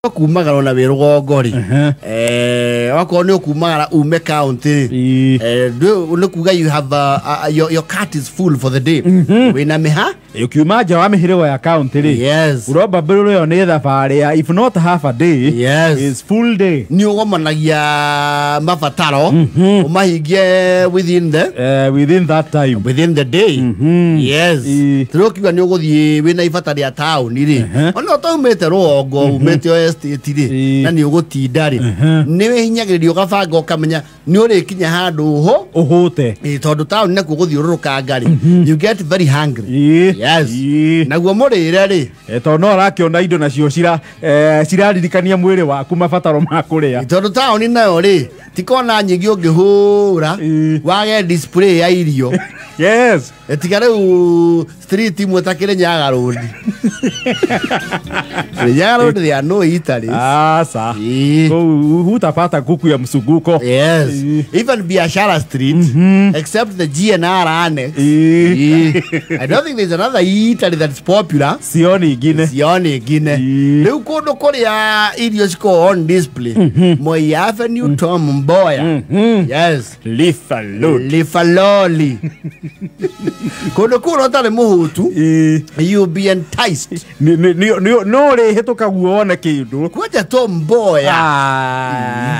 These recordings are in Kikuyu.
Kumagara ona wĩ rũgongo rĩ, wakorwo nĩ ũkumagara ume county rĩ, nĩ kuga you have your cart is full for the day, wĩna mĩha. Ukiuma nja wa mĩhĩrĩgo ya county rĩ, probably ĩyo nĩ thabarĩ ya if not half a day, is full day. Nĩ ũgomanagia mabataro ũmahingie within the within that time. Within the day, yes. Tũrĩ ũkiuga nĩ ũgũthiĩ wĩna ibata rĩa taũni rĩ, ona ũtaumĩte rũgongo, umĩte o estate rĩ, na nĩ ũgũtinda rĩ, nĩ wĩhinyagĩrĩria ũgabanga ũkamenya nĩ ũrĩkinya handũ ho ũhũte. Ĩ, tondũ taũni nakuo gũthiũrũrũkanga rĩ, you get very hungry. Yes. Naguo mũrĩre rĩ, Tondũ no ũrakĩona indo nacio cira ciraririkania mwĩrĩ waku mabataro ma kũrĩa. Tondũ taũni nayo rĩ, ti kona nyingĩ ũngĩhũra wage display ya irio. Tiga rĩu street imwe ta Kirinyaga Road. Kirinyaga Road, there are no eateries. Asa. Kũu hutapata kuku ya msunguko. Yes. Even Biashara Street, except the GNR annex. I don't think there's another eatery that's popular. Sioni ingine. Sioni ingine. Rĩu kũndũ kũrĩa irio cikoragwo on display, Moi Avenue, Tom Mboya. Yes. Lifa Road. Lifaloli. Kũndũ kũu ũtarĩ mũhũtu, you'll be enticed. No ũrĩhĩtũka guo wone kĩndũ. Kwanja Tom Mboya.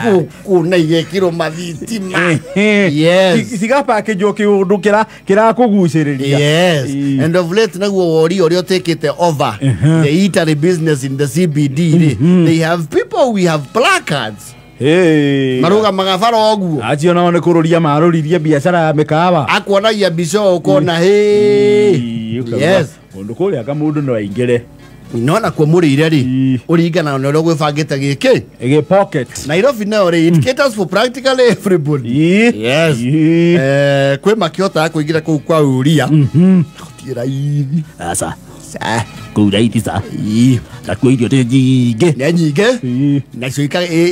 Gũkũ na igekĩrwo mathitima. Yes. Cigapakĩnjwo kĩũndũ kĩrakũgucĩrĩria. Yes. And of late naguo wori ũrĩa ũtekĩte over the eatery business in the CBD rĩ, they have people, we have placards. Hey. Marũgamaga bara ũguo. Acio nao nĩ kũrũria marũririe biacara ya mĩkawa. Akuonagia mbica ũkona hĩ. Ũkauga, kũndũ kũrĩa ka mũndũ no aingĩre. No nakuo mũrĩire rĩ, ũringanaga na ũrĩa ũgwĩbangĩte gĩkĩ. Gĩ pocket. Nairobi nayo rĩ, it caters for practically everybody. Yes. Kwĩ makĩhotaga kũingĩra kũu kwa ũria. Gũtirĩ raithi. Aca. Ca. Kũu raithi ca. Nakuo irio nĩ nyingĩ. Nĩ nyingĩ. Nacio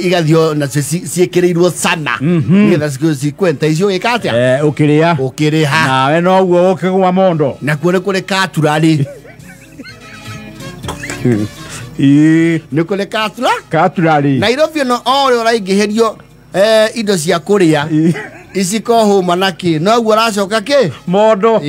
igathio nacio ciĩkĩrĩirwo sana nĩgetha cikwenta icio gĩka atĩa. Ũkĩrĩa. Ũkĩrĩha. Nawe noguo ũkĩgwa mondo. Nakuo nĩ kũrĩ katurari. Nĩ kũrĩ katura. Katurari. Nairobi no o ũrĩa ũraingĩhĩrio indo cia kũrĩa, iciko, hũma na kĩ, noguo ũracoka kĩ. Mondo.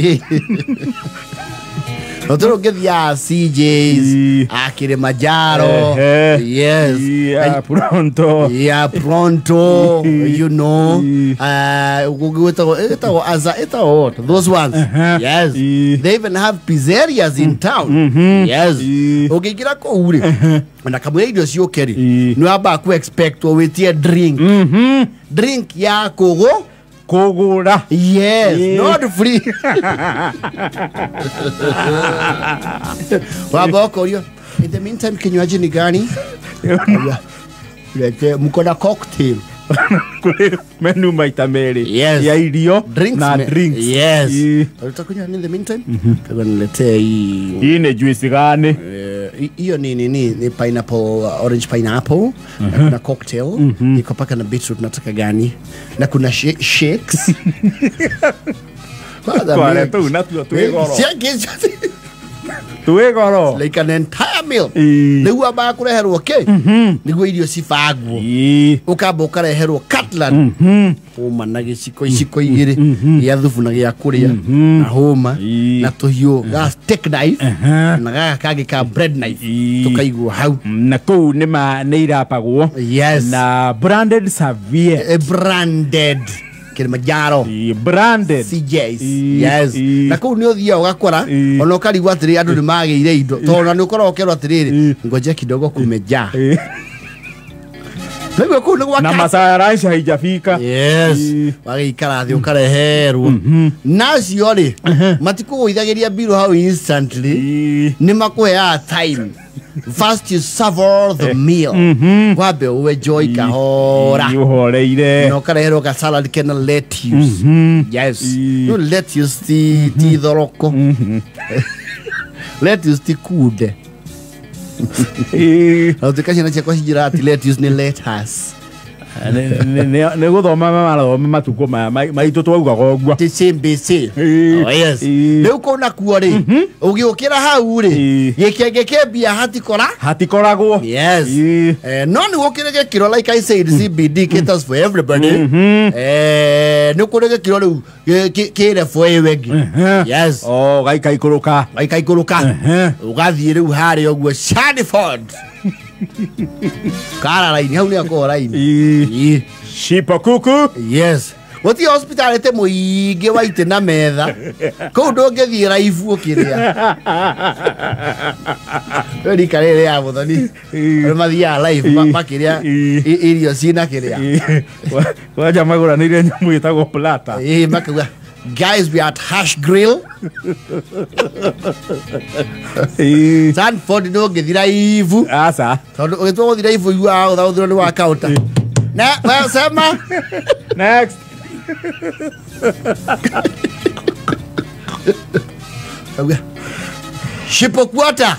No tũrĩ ũngĩthiaga CJ's, a Kilimanjaro. Yes. Ya, pronto. Yeah, pronto, you know. Gwĩtagwo ĩtagwo aza ĩtagwo what? Those ones. Yes. They even have pizzerias in town. Yes. Ũngĩingĩra kũu rĩ, na kamũira irio ciũke rĩ, nĩ wambaga ku expect wĩtie drink. Drink ya kũgũ. Kũgũra. Yes, not free. Wamba ũkorio, in the meantime kinywaji ni gani? Lete mko na cocktail. Kũrĩ menu maita merĩ. Yes. Ya irio Drinks na drinks. Yes. Utakunywa nini in the meantime? Kwa niletee hii. Hii nĩ juice gani? Hiyo ni pineapple, orange pineapple, na kuna cocktail, iko paka na beetroot, nataka gani? Na kuna shakes. Kwanza Kware milk. tũu natuo twĩ goro. Shakes. Twĩ goro. Like an entire meal. Nĩguo ambaga kũreherwo kĩ, nĩguo irio cibangwo, ũkamba ũkareherwo cutlery, hũma na gĩciko, iciko igĩrĩ gĩa thubu na gĩa kũrĩa, na hũma na tũhiũ ga steak knife na gaka kangĩ ka bread knife, tũkaigwo hau. Na kũu nĩ ma nĩ irapagwo. Na branded serviette. Branded Kilimanjaro. Branded. CJs. Yes. Na kũu nĩ ũthiaga ũgakora ona ũkarigwo atĩrĩ, andũ nĩ magĩire indo, tondũ ona nĩ ũkoragwo ũkerwo atĩrĩrĩ, ngoja kidogo, kumejaa. Rĩu kũu nĩ Na gwaka. masaa ya lunch haijafika. Yes. Wagĩikara thĩ ũkareherwo nacio rĩ, matikũgũithagĩria mbirũ hau instantly. Nĩ makũheaga time. First you savor the meal, wambe ũenjoy kahora. Ũhoreire. Na ũkareherwo ka salad kena lettuce. Yes. No lettuce ti thoroko, lettuce ti kunde. Na ũtuĩka ciana ciakwa cinjĩraga ati lettuce nĩ lettuce. Nĩ gũthoma marathoma matukũ maya maitũ twaugaga ũguo. Ti CBC. Oh yes. Rĩu kũu nakuo rĩ, ũgĩũkĩra hau rĩ, gĩkenge kĩ mbia hatikora? Hatikoragwo. Yes. No nĩ gũkĩrĩ gĩkĩro, like I said, CBD caters for everybody. Nĩ kũrĩ gĩkĩro rĩu kĩ level ĩyo ĩngĩ. Yes. Oh, gaikaikũrũka. Gaikaikũrũka. Ũgathiĩ rĩu harĩa ũguo Sandford. Kara raini hau nĩ akorwo raini. Shipo kuku. Yes. Gũtirĩ hospital ĩtĩ mũingĩ wa itĩ na metha. Kũu ndũngĩthiĩ raibu ũkĩrĩa. Rĩu rika rĩrĩ ya Mũthoni arĩa mathiaga live makĩrĩa irio ciĩna kĩrĩa. Kwanja magũranĩire nyamũ ĩtagwo plata. Makauga, guys, we are at Hash Grill. Sanford ndũngĩthiĩ raibu. Aca. Tondũ ũgĩtua gũthiĩ raibu ũiguaga ũthaũthĩrwo nĩ wa counter. Na, well, sema. Next. Shipokwata.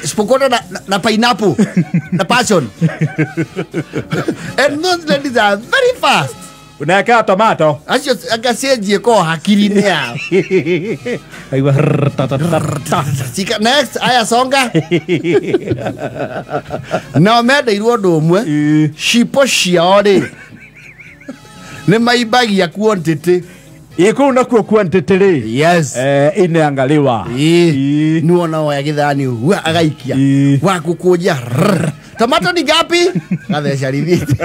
Shipokwata na pineapple. Na passion. And those ladies are very fast. Unaweka tomato. Acio agacenjie ko hakiri-inĩ yao. Next, aya songa. Nao mendeirwo ũndũ ũmwe, cipo ciao rĩ nĩ maimbagia quantity. Ĩ kũu nakuo quantity rĩ. Yes. Ineangaliwa. Ĩ nĩwona oya gĩthani ũguo agaikia. Wa gũkũnja. Tomato ni ngapi? Gatheca rithiti.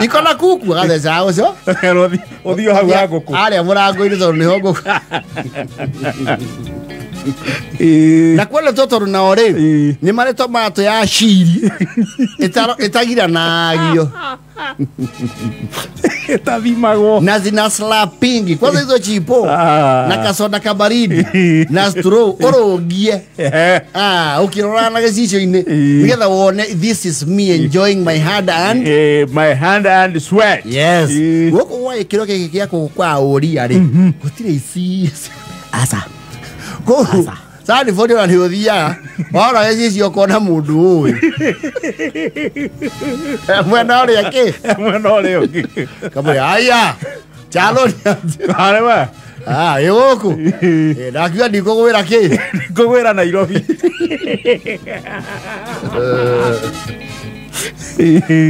Iko na kuku gatheca ũcio. Ũthiĩ hau ha ngũkũ. Harĩa mũrango-inĩ tondũ nĩho ngũkũ. Na kuona tondũ nao rĩ nĩ marĩ tomato ya ciri ĩtagiranagio. Ĩtathimagwo. Na zina slapping kwanza hizo chipo na kasoda kabaridi na straw ũrũngie. Ũkĩrora na gĩcicio-inĩ nĩgetha wone this is me enjoying my hard and my hand and sweat. Yes. Gũkũ gwa gĩkĩro gĩkĩ gĩa kũgũ kwa ũria rĩ gũtirĩ ici. Aca. Kũu Sanford ona nĩ ũthiaga warora gĩcicio ũkona mũndũ ũĩ mwena ũrĩa kĩ mwena ũrĩa ũngĩ kamwĩra aya chalo arĩ we ĩ gũkũ ndakiuga ndikũgwĩra kĩ ndikũgwĩra Nairobi.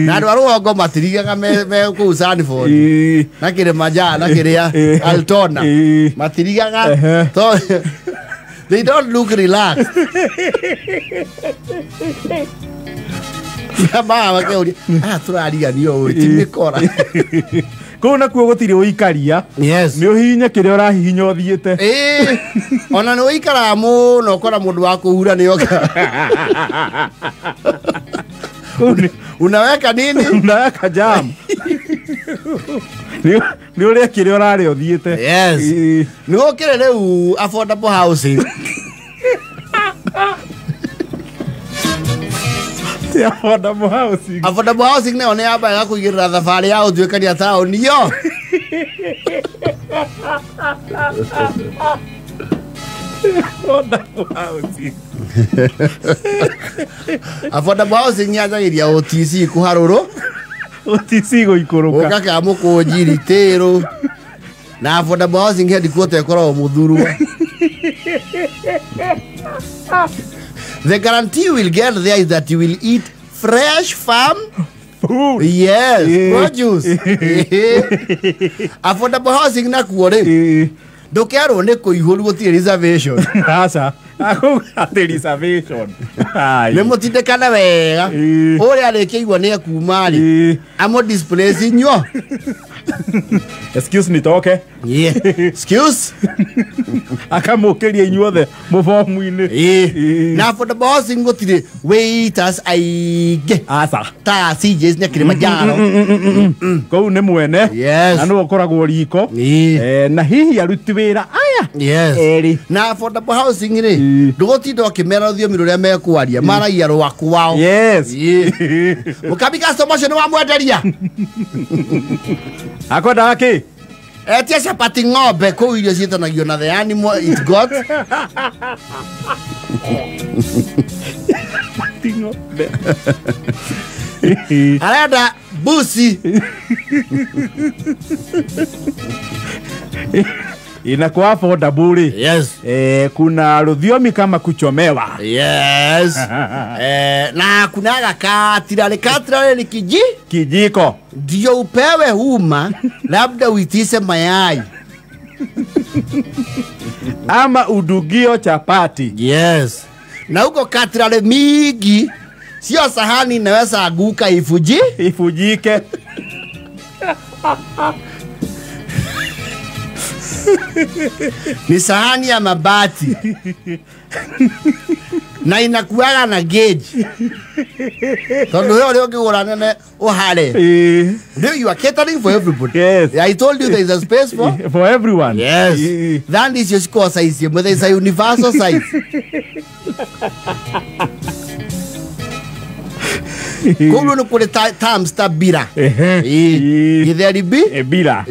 Na andũ a rũgongo matirigaga me kũu Sanford na Kilimanjaro na kĩrĩa Altona matirigaga they don't look relaxed. Mama makĩũria aya tũrariganio ũĩ ti mĩkora. Kũu nakuo gũtirĩ ũikaria. Yes. Nĩ ũhihinye kĩrĩa ũrahihinya ũthiĩte. Ona nĩ ũikaraga mũno ũkora mũndũ wa kũhura nĩ oka. Unaweka nini? Unaweka jam. Nĩ ũrĩa kĩrĩa ũrarĩa ũthiĩte. Yes. Nĩ gũkĩrĩ rĩu affordable housing. Ti affordable housing. Affordable housing nayo nĩ yambaga kũigĩrĩra thabarĩ ya ũtuĩkania taũni yo. Affordable housing. Affordable housing yanjagĩria OTC kũharũrwo. OTC gũikũrũka. Ũka ka mũkũnji retail. Na affordable housing headquarter ĩkoragwo Mũthurwa. The guarantee you will get there is that you will eat fresh farm food. Yes, produce. Affordable housing nakuo rĩ ndũkerwo nĩ kũihũru gũtirĩ reservation. Aca. Atĩ reservation. Nĩ mũtindĩkane wega. Ũrĩa arĩkĩigua nĩ ekuma rĩ amũ displace inyuo. Excuse nitoke. Yeah. Excuse. Akamũkĩria inyuothe mũbomu-inĩ. Na affordable housing gũtirĩ waiters aingĩ. Aca. Ta CJs na Kilimanjaro. Kũu nĩ mwene. Yes. Na nĩwe ũkoragwo riko. Na hihi aruti wĩra aya. Yes. Erĩ. Na affordable housing rĩ ndũgũtinda ũkĩmera rũthiomi rũrĩa mekwaria maragia rwaku wao. Yes. Mũkambi customer ũcio nĩ wamwenderia. Akwendaga kĩ? Etia chapati ng'ombe kũu irio ciĩtanagio na the animal it got. Chapati ng'ombe. Arenda busi. Inakuwa affordable. Yes. Kuna rudhiomi kama kuchomewa. Yes. Na kunaga katirale. Katirale ni kijiko. Ndio upewe huma, labda uitise mayai. Ama udugio chapati. Yes. Na huko katirale mingi, sio sahani inaweza aguka ifujike. Ni sahani ya mabati. Na inakuaga na gauge. Tondu hiyo leo kigura nene uhare. Ndio, you are catering for everybody. Yes. I told you there is a space for everyone. Yes. That is your score size, but there is a universal size. Kulu ni kule times ta bira. Githeri bi? Bira.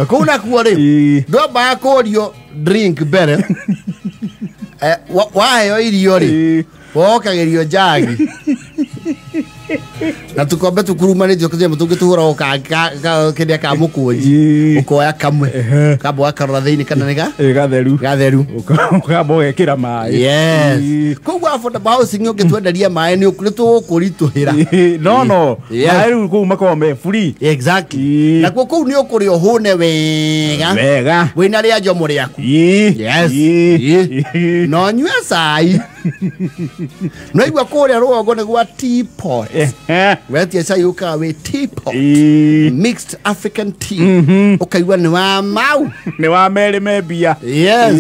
Kuna kuore. Ndwamba kurio drink mbere. Waheo irio ri. Wokagerio njagi. Na tukombe tukurumanĩtio tũnyamũ tũngĩ tũhũragwo kĩrĩa ka mũkũnji. Ũkoya kamwe. Kamba ũgakarora thĩinĩ kana nĩ gatheru. Gatheru. Ũkamba ũgekĩra maĩ. Yes. Koguo affordable housing ũngĩtwenderia maĩ nĩ tũgũkũritũhĩra. No. Maĩ rĩu kũu makoragwo me free. Exactly. Nakuo kũu nĩ ũkũrĩa ũhũne wega. Wega. Wĩna rĩa njomo rĩaku. Yes. No nyue cai. No igua kũrĩa rũgongo nĩ gwa teapot. Wetia cai ũkaga wĩ teapot. Mixed African tea. Ũkaigua nĩ wa mau. Nĩ wa merĩ me mbia. Yes.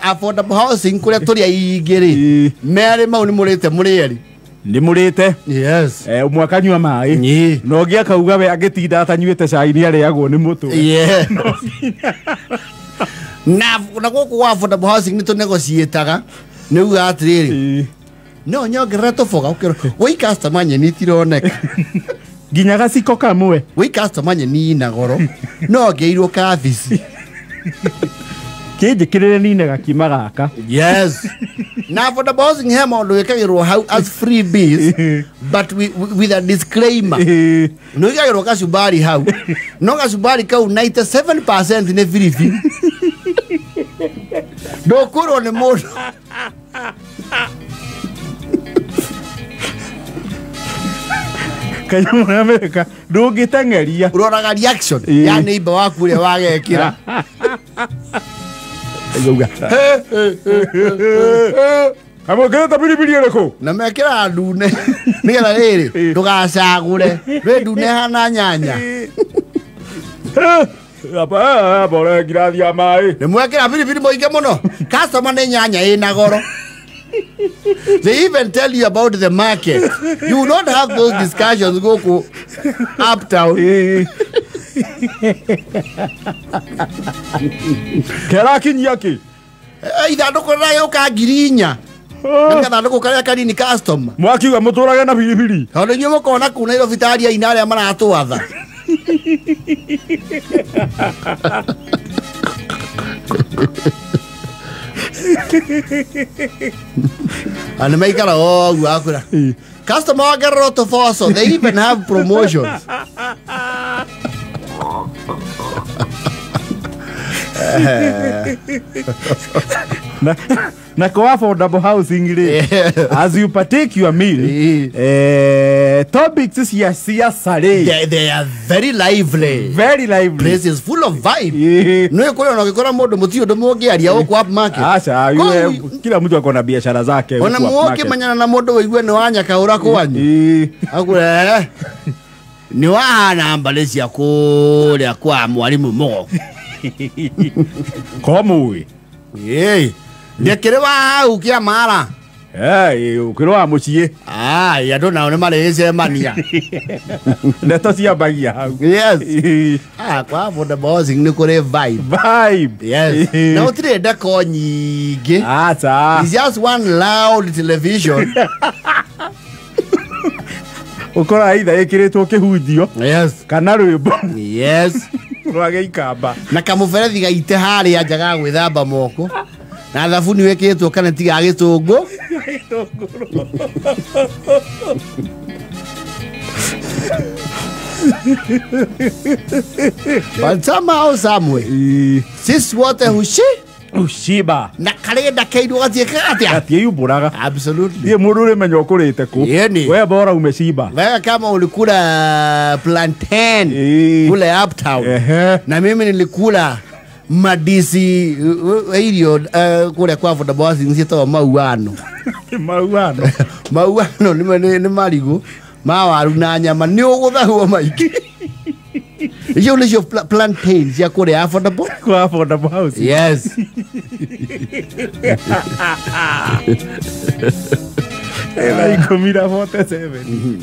Affordable housing kũrĩa tũrĩ aingĩ rĩ, merĩ mau nĩ mũrĩte mũrĩ erĩ. Nĩ mũrĩte. Yes. Ũmwe akanyua maĩ. Na ũngĩ akauga we angĩtinda atanyuĩte cai nĩ arĩagwo nĩ mũtwe. Yes. Na gũkũ gwa affordable housing nĩ tũnegotiataga. Nĩ uga atĩrĩrĩ, no nyongerere tũboga ũkĩrwo wĩ customer nyeni itironeka. Nginya gaciko kamwe. Wĩ customer nyeni ina goro no ngeirwo kabici. Kĩnjĩkĩrĩre nine gakima gaka. Yes. Na affordable housing he maũndũ wĩkagĩrwo hau as freebies, but with a disclaimer. Nĩ wĩkagĩrwo kacumbari hau. No kacumbari kau 97% nĩ biribiri. Ndũkũrwo nĩ mũndũ. Kanyamũ Amerika ndũngĩteng'eria. Ũroraga reaction ya neighbor waku ũrĩa wagekĩra. Amũkĩrĩte biribiri ĩrĩkũ? Na mekĩraga ndune nĩgetha rĩrĩ ndũgacagũre. Rĩ ndune hana nyanya. Bore ngirathi ya maĩ. Nĩ mwekĩra biribiri mũingĩ mũno. Customer nĩ nyanya ĩna goro. They even tell you about the market. You will not have those discussions gũkũ uptown. Kĩrakinyia kĩ? Ithandũkũ rĩragĩũka 4,000. Nĩ gathandũkũ karĩa kanini customer. Mwakiuga mũtũrage na biribiri. Tondũ inyuĩ mũkona kũu Nairobi tarĩ aina arĩa maratwatha. And maikara ũguo akwĩra customer wongererwo tũboco. They even have promotions. Na kwa affordable housing rĩ, as you partake your meal, topics cia siasa rĩ, they are very lively. Very lively. Place is full of vibe. Nĩ kũrĩ ona ũgĩkora mũndũ mũtirĩ ũndũ mũngĩaria gũkũ upmarket. Aca, kila mtu akona biashara zake. Ona mũngĩmenyana na mũndũ ũigue nĩ wanyakaũra kwanyu. Akũre nĩ wahana mbarĩ cia kũrĩa kwa mwarimu Mũgo. Komũĩ. Ndĩkĩrĩ wa hau kĩa mara. Ũkĩrĩ wa mũciĩ. Ai, andũ nao nĩ marĩgĩcemania. Ndeto ciambagia hau. Yes. Kwa affordable housing nĩ kũrĩ vibe. Vibe. Yes. Na gũtirĩ ndeko nyingĩ. Aca. It's just one loud television. Ũkoraga either ĩkĩrĩtwo kĩhunjio. Yes. Kana rwĩmbo. Yes. Rwa gĩikamba. Na kamũberethi gaite harĩa nja ga gwĩthamba moko. Na thabuni wĩkĩrĩtwo kana tiga gĩtũngũ. But somehow someway sisi wote hushi Ushiba. Na karenda keirwo gatiĩkaga atĩa? Gatiĩyumbũraga. Absolutely. Thiĩ mũndũ ũrĩmenya ũkũrĩte kũ. Yeni. We bora umeshiba. Wewe kama ulikula plantain kule uptown na mimi nilikula madisi irio kũrĩa kwa affordable housing ciĩtagwo mauano. Mauano. Mauano nĩ marigũ ma waru na nyama nĩ ũgũthahwo maingĩ. Icio nĩcio plantain cia kũrĩa affordable. Kwa affordable housing. Yes. 10:47.